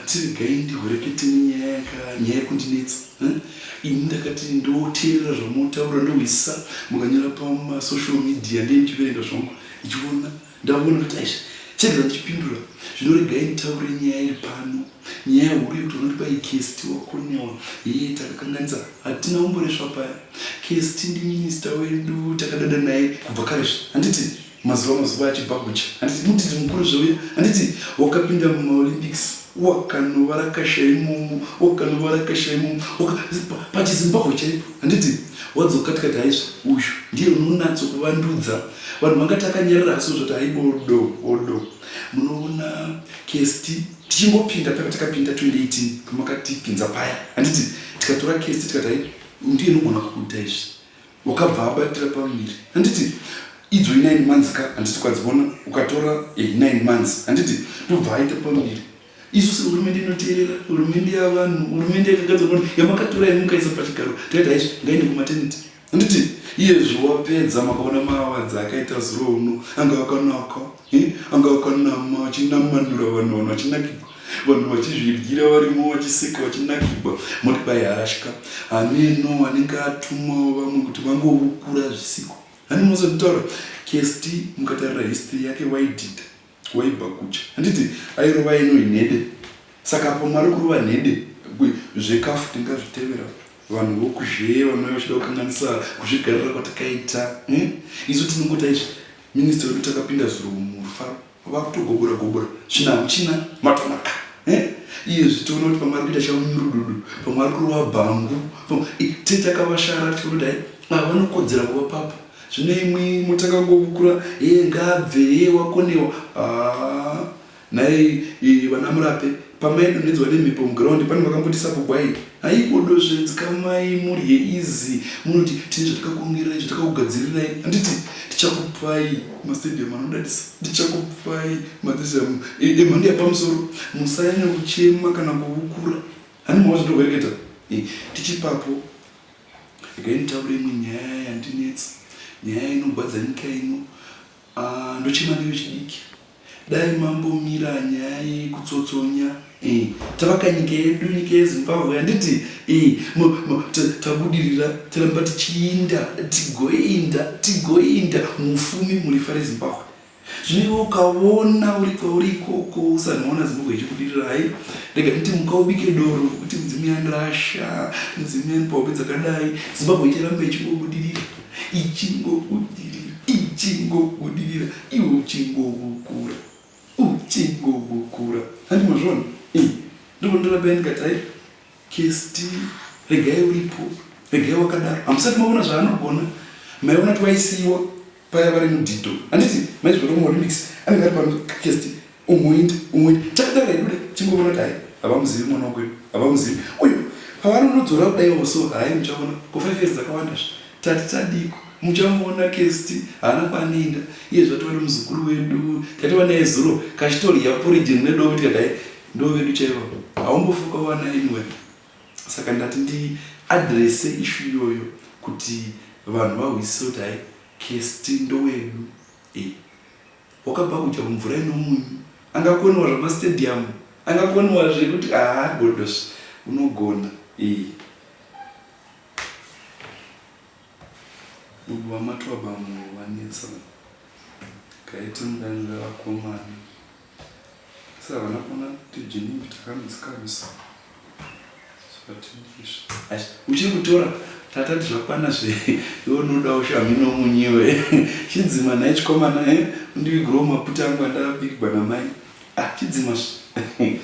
Ndati regai ndihwerekete nenyaya yaka nyaya iri kundinetsa. Eh? Ini ndakati ndoteerera zvamotaura ndohwisisa mukanyora pama social media ndiye ndichiverenga zvangu ndichiona ndaona kuti aisha chegera ndichipindura zvino regai nditaure nyaya iri pano nyaya huru yekuti vanoti kwai Kirsty wakonewa hee takakanganisa hatina kumboresva paya Kirsty ndiminista wedu takadada naye kubva kare handiti mazuva mazuva achibhagucha handiti mutidzi mukuru zveuya handiti wakapinda mumaolympics wakanovarakasha imomo wakanovarakasha imomo pachizimbabwe chaipo handiti wadzoka tikati haizvi uyu ndiye unonatso kuvandudza vanhu vangati akanyarara asi zvoti haibodo bodo munoona kesti tichingopinda paya patakapinda 2018 pamakatipinza paya handiti tikatora kesti tikati hai ndiye unogona kuita izvi wakabva abatira pamuviri handiti idzo inine months ka handiti ukadziona ukatora eh, 9 months handiti ndobva aita pamuviri isu sehurumende inoteerera hurumende yavanhu hurumende yakagadzirwa yamakatora yemukaisa pachigaro tikaita haizvi ngaende kumaternity handiti iyezvo wapedza makaona maawadzi akaita zuro uno anga akanaka eh, anga akanama achinamanura vanhu vanhu vachinakirwa vanhu vachizvidyira varimo vachiseka vachinakirwa moti kwai harashika hameno anenge atumawo vamwe kuti vangovukura zvisiko hani munozonditaura Kirsty mukatarira history yake waidhidha waibva kucha handiti airova ino inhede saka apo mwari kurova nhede zvekafu tingazvitevera vanhu vokuzheye vanouya vachida kukanganisa kuzvigarira kwatakaita hmm? isu tinongoti aizvi minista wedu takapinda zuro murufaro vakutogobora gobora svina hamuchina matonaka eh? iyezvi tiona kuti pamwe ari kuita chaunyurududu pamwe ari kurova bhangu te takavashara tichiona kuti hai ava vanokodzera kuva papa zvino imwi motanga kungovukura ye ngabve ye wakonewa ah, nhai vana murape pamaidonhedzwa nemhepo mugiraundi pane vakamboti sabhugwai haibodozve dzikamai murye izi munoti tine zvatakakuongererai zvatakakugadzirirai handiti tichakupai mastadium anodadisa tichakupai mastadium emhando yapamusoro musanyanya kuchema kana kuvukura hani mava zvindohwereketa tichipapo regai nditaure imwe nyaya yandinetsa nyaya inogwadza nyika ino ah, ndochema nevechidiki dai mambomira nyaya yekutsotsonya eh, tavaka nyika yedu nyika yezimbabwe handiti eh, tabudirira taramba tichiinda tigoinda tigoinda mufumi murifa rezimbabwe zvino iwe ukaona uri kwauri ikoko usanoona zimbabwe ichibudirira hai rega nditi muka ubike doro kuti mudzimu yandirasha mudzimu yandipa hope dzakadai zimbabwe icharamba ichingobudirira ichingobudirira ichingobudirira iwe uchingobukura uchingobukura handi mazviona ndobondoramba ndikati hai Kirsty regai uripo regai wakadaro hamusati maona zvaanogona maiona kuti waisiyiwa paya vari mudhidho handiti maizvona muolympics anenge ari pano Kirsty umoinda umoinda chakataura idude chingoona kuti hai havamuzivi mwana wako havamuzivi uyu pavanonodzora kudaiwo so hai muchaona ko 5 years dzakawanda zve tati tadiko muchamuona Kirsty haana kwaanoenda iye zvatova nemuzukuru wedu tatova naye zuro kachitorya porridge nedovi tikati hai ndo vedu chaivo haumbofi ukawana anyway saka ndati ndiadrese issue iyoyo kuti vanhu vahwisise kuti hai Kirsty ndowedu e wakabva kudya kumvura inomunyu angakoniwa zvamastadium angakoniwa zvekuti haa godos unogona e vamatwabamu vanetsa kaiti mudanira vakomana asi havana kuona kuti jinimbi takamudzikamisa uchiri kutora tatati zvakwana zve iwe unoda ushamino munyiwe chidzima nhai chikomana e undivigirawo maputi angu andabikigwa namai ah chidzima zve.